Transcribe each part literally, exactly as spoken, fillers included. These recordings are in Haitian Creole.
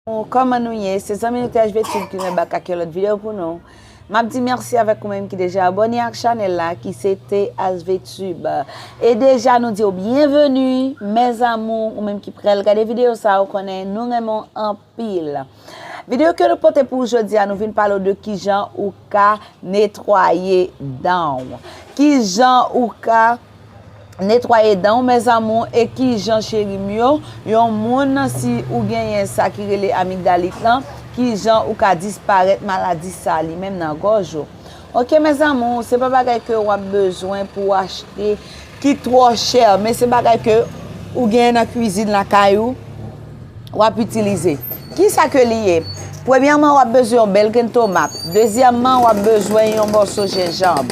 Kòman nou ye? Se zanmi nou T H V Tube ki met back ak yon lòt videyo pou nou. M ap di mèsi avèk ou menm ki deja abòne ak chanèl la, ki se T H V Tube. E deja nou di w byenveni, mes amours, ou menm ki pral gade videyo sa, ou konnen nou renmen w anpil. Videyo ke nou pote pou ou jodi a, nou vin pale w de kijan ou ka netwaye dan w. Kijan ou ka netwaye dan w, mes amours, e kijan, cheri m yo, yon moun, si ou genyen sa ki rele amigdalit lan, kijan ou ka disparèt maladi sa li menm nan gòj ou. Ok, mes amours, se pa bagay ke w ap bezwen pou w achte ki twò chè, men se bagay ke ou genyen nan kwizin lakay ou, w ap itilize. Kisa ke li ye? Premyèman, w ap bezwen yon bèl grenn tomat. Dezyèmman, w ap bezwen yon mòso jenjanm.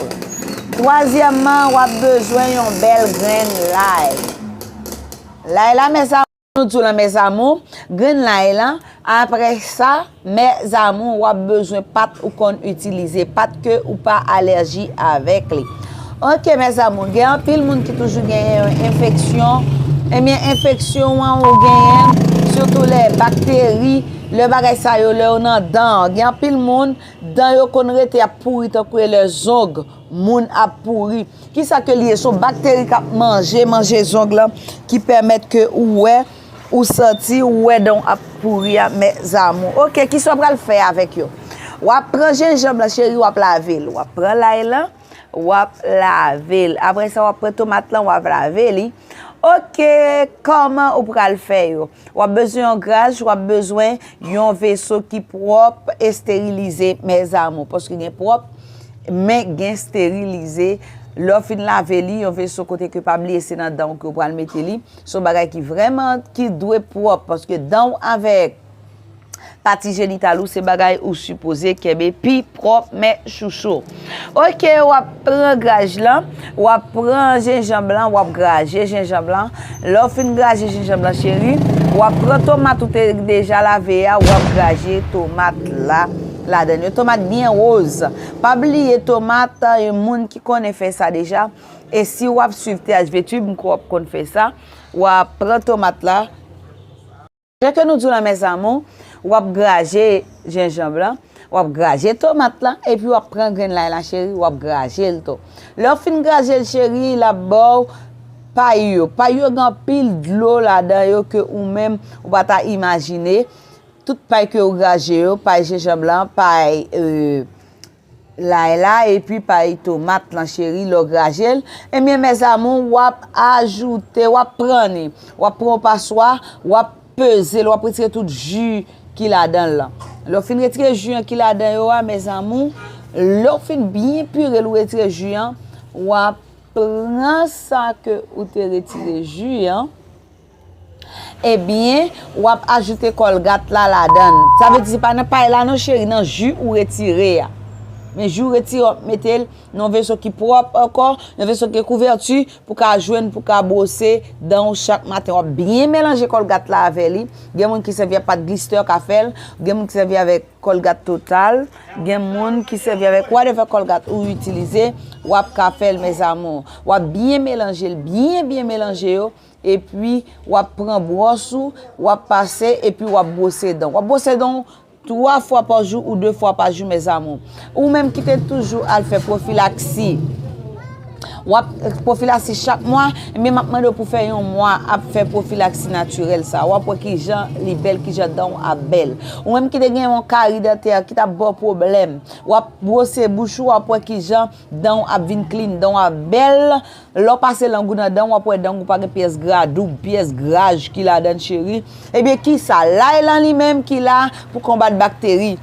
Twazyèmman, w ap bezwen yon bèl grenn lay. Lay la, mes amours, nou di w lan, mes amours, grenn lay lan. Apre sa, mes amours, w ap bezwen pat ou konn itilize, pat ke ou pa alèji avèk li. Ok, mes amours, gen anpil moun ki toujou genyen yon enfeksyon. Ebyen, enfeksyon an ou genyen, sitou lè bakteri, lè bagay sa yo, lè yo nan dan an. Gen anpil moun, dan yo konn rete ap pouri tankou e lè zong moun ap pouri. Kisa ke li ye? Se yon bakteri k ap manje, manje zong lan, ki pèmèt ke ou wè, ou santi, ou wè dan w ap pouri a, mes amours. Ok, kisa w pral fè avèk yo? W ap pran jenjanm lan, cheri, w ap lave l. W ap pran lay lan, w ap lave l. Apre sa, w ap pran tomat lan, w ap lave li. Ok, kòman ou pral fè yo? W ap bezwen yon graj, w ap bezwen yon veso ki pwòp, esterilize, mes amours. Paske gen pwòp, men gen esterilize. Lè w fin lave li, yon veso kote ke pa bliye se nan dan w ke w pral mete li. Se yon bagay ki vrèman, ki dwe pwòp, paske dan w avèk pati jenital ou se bagay ou sipoze kenbe pi pwòp, mes chouchous. Ok, w ap pran graj lan, w ap pran jenjanm lan, w ap graje jenjanm lan. Lè w fin graje jenjanm lan, cheri, w ap pran tomat ou te deja lave a, w ap graje tomat la ladan l. Yon tomat byen woz. Pa bliye tomat, yon moun ki konnen fè sa deja. E si w ap swiv T H V Tube, m kwè w ap konn fè sa. W ap pran tomat la. Jan ke nou di w lan, mes amours, w ap graje jenjanm lan, w ap graje tomat lan, epi w ap pran grenn lay lan, cheri, w ap graje l tou. Lè w fin graje l, cheri, l ap ba w pay yo. Pay yo gen anpil dlo ladan yo ke ou menm ou pa ta imajine. Tout pay ke w graje yo, pay jenjanm lan, pay, euh, lay la, epi pay tomat lan, cheri, lè w graje l. Ebyen, mes amours, w ap ajoute, w ap pran ni, w ap pran yon paswa, w ap peze l, w ap retire tout ji ki ladan l lan. Lè w fin retire ji an ki ladan yo a, mes amours, lè w fin byen pire l, ou retire ji an, w ap pran sa ke ou te retire ji an, ebyen, w ap ajoute kòlgat la ladan l. Sa vle di se pa nan pay la non, cheri, nan ji ou retire a. Men ji ou retire, w ap mete l nan yon veso ki pwòp ankò, yon veso ki gen kouvèti, pou ka jwenn, pou ka bwose dan w chak maten. W ap byen melanje kòlgat la avè li. Gen moun ki sèvi ak pat Glister ka fè l, gen moun ki sèvi avèk kòlgat Total, gen moun ki sèvi avèk whatever kòlgat ou itilize, w ap ka fè l, mes amours. W ap byen melanje l, byen, byen melanje yo, epi w ap pran bwòs ou, w ap pase, epi w ap bwose dan w. W ap bwose dan w twa fwa pa jou ou de fwa pa jou, mes amours. Ou menm ki te toujou al fè pwofilaksi, w ap pwofilaksi chak mwa, men m ap mande w pou fè yon mwa ap fè pwofilaksi natirèl sa. W ap wè kijan li bèl, kijan dan w ap bèl. Ou menm ki te gen yon kari dantè ki t ap ba w pwoblèm, w ap bwose bouch ou, w ap wè kijan dan w ap vin clean, dan w ap bèl. Lè w pase lang ou nan dan w, w ap wè dan w pa gen pyès gra doub, pyès graj ki ladan l, cheri. Ebyen, kisa? Lay lan li menm ki la pou konbat bakteri.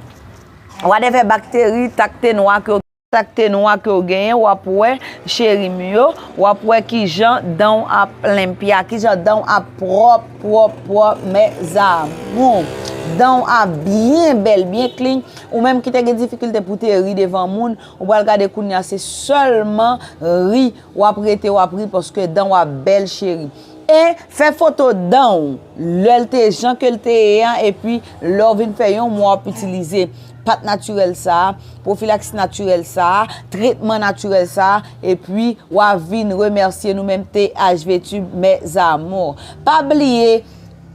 Whatever bakteri, takte nwa ke w, takte nwa ke w genyen, w ap wè, cheri m yo, w ap wè kijan dan w ap limpia, kijan dan w ap pwòp, pwòp, pwòp, mes amours. Dan w ap byen bèl, byen clean. Ou menm ki te gen difikilte pou te ri devan moun, ou pral gade kounye a, se sèlman ri w ap rete, w ap ri, paske dan w ap bèl, cheri. E fè foto dan w, lè l te, jan ke l te ye an, epi lè w vin fè yon mwa w ap itilize pat natirèl sa a, pwofilaksi natirèl sa a, tretman natirèl sa a, epi w a vin remèsye nou menm T H V Tube, mes amours. Pa bliye,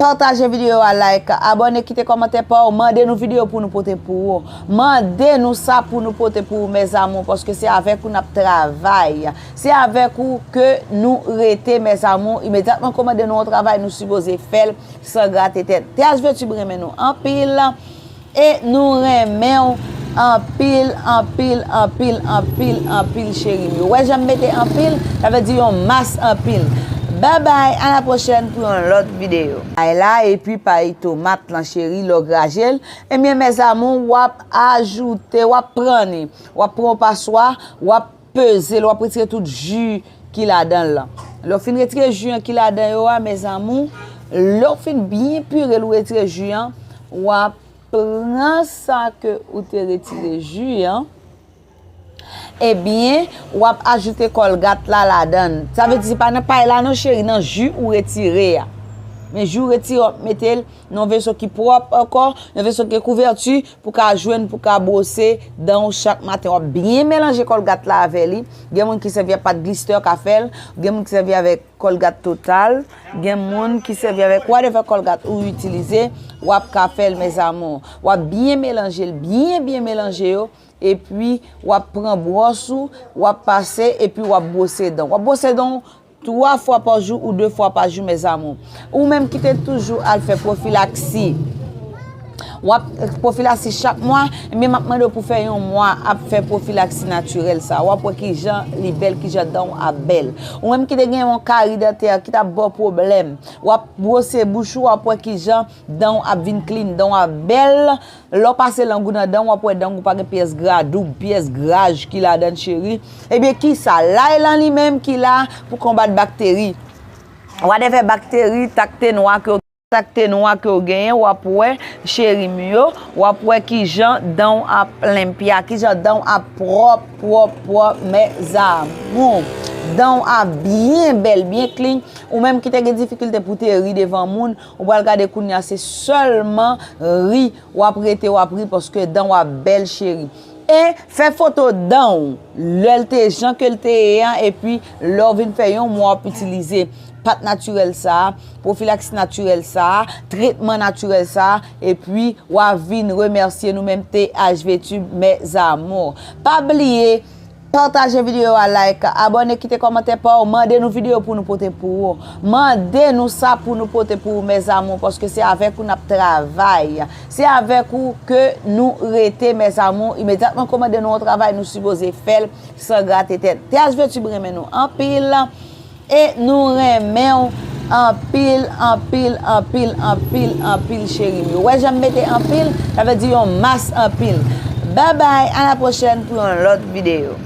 Pataje videyo a, like, abòne, kite kòmantè pa w, mande nou videyo pou nou pote pou ou. Mande nou sa pou nou pote pou ou, mes amours, paske se avèk ou n ap travay. Se avèk ou ke nou rete, mes amours. Imedyatman ke w mande nou yon travay, nou sipoze fè l san grate tèt. T H V Tube renmen nou anpil. E nou renmen w anpil, anpil, anpil, anpil, anpil, cheri m yo. Wè jan m mete anpil, sa vle di yon mas anpil. Babay, a la pwochèn pou yon lòt videyo. Ay la, epi pay tomat lan, cheri, lè w graje l, ebyen, mes amours, w ap ajoute, w ap pran ni, w ap pran yon paswa, w ap peze l, w ap retire tout ji ki ladan l lan. Lè w fin retire ji an ki ladan yo a, mes amours, lè w fin byen pire l, ou retire ji an, w ap pran sa ke ou te retire ji an, ebyen, w ap ajoute kòlgat la ladan l. Sa vle di se pa nan pay la non, cheri, nan ji ou retire a. Men ji ou retire, w ap mete l nan yon veso ki pwòp ankò, yon veso ki gen kouvèti, pou ka jwenn, pou ka bwose dan w chak maten. W ap byen melanje kòlgat la avè li. Gen moun ki sèvi ak pat glister ka fè l, gen moun ki sèvi avèk kòlgat total, gen moun ki sèvi avèk whatever kòlgat ou itilize, w ap ka fè l, mes amours. W ap byen melanje l, byen, byen melanje yo, epi w ap pran bwòs ou, w ap pase, epi w ap bwose dan w. W ap bwose dan w twa fwa pa jou ou de fwa pa jou, mes amours. Ou menm ki te toujou al fè pwofilaksi, w ap pwofilaksi chak mwa, ebyen, m ap mande w pou fè yon mwa ap fè pwofilaksi natirèl sa. W ap wè kijan li bèl, kijan dan w ap bèl. Ou menm ki te gen yon kari dantè ki t ap ba w pwoblèm, w ap bwose bouch ou, w ap wè kijan dan w ap vin clean, dan w ap bèl. Lè w pase lang ou nan dan w, w ap wè dan w pa gen pyès gra doub, pyès graj ki ladan l, cheri. Ebyen, kisa? Lay lan li menm ki la pou konbat bakteri. Whatever bakteri, takte nwa ke w, takte nwa ke w genyen, w ap wè, cheri m yo, w ap wè kijan dan w ap limpia, kijan dan w ap pwòp, pwòp, pwòp, mes amours. Dan w ap byen bèl, byen clean. Ou menm ki te gen difikilte pou te ri devan moun, ou pral gade kounye a, se sèlman ri w ap rete, w ap ri, paske dan w ap bèl, cheri. E fè foto dan w, lè l te jan ke l te ye an, epi lè w vin fè yon mwa w ap itilize pat natirèl sa a, pwofilaksi natirèl sa a, tretman natirèl sa a, epi w a vin remèsye nou menm T H V Tube, mes amours. Pa bliye, pataje videyo a, like, abòne, kite kòmantè pa w, mande nou videyo pou nou pote pou ou. Mande nou sa pou nou pote pou ou, mes amours, paske se avèk ou n ap travay. Se avèk ou ke nou rete, mes amours. Imedyatman ke w mande nou yon travay, nou sipoze fè l san grate tèt. T H V Tube renmen nou anpil. E nou renmen w anpil, anpil, anpil, anpil, anpil, cheri m yo. Wè jan m mete anpil, sa vle di yon mas anpil. Babay, a la pwochèn pou yon lòt videyo.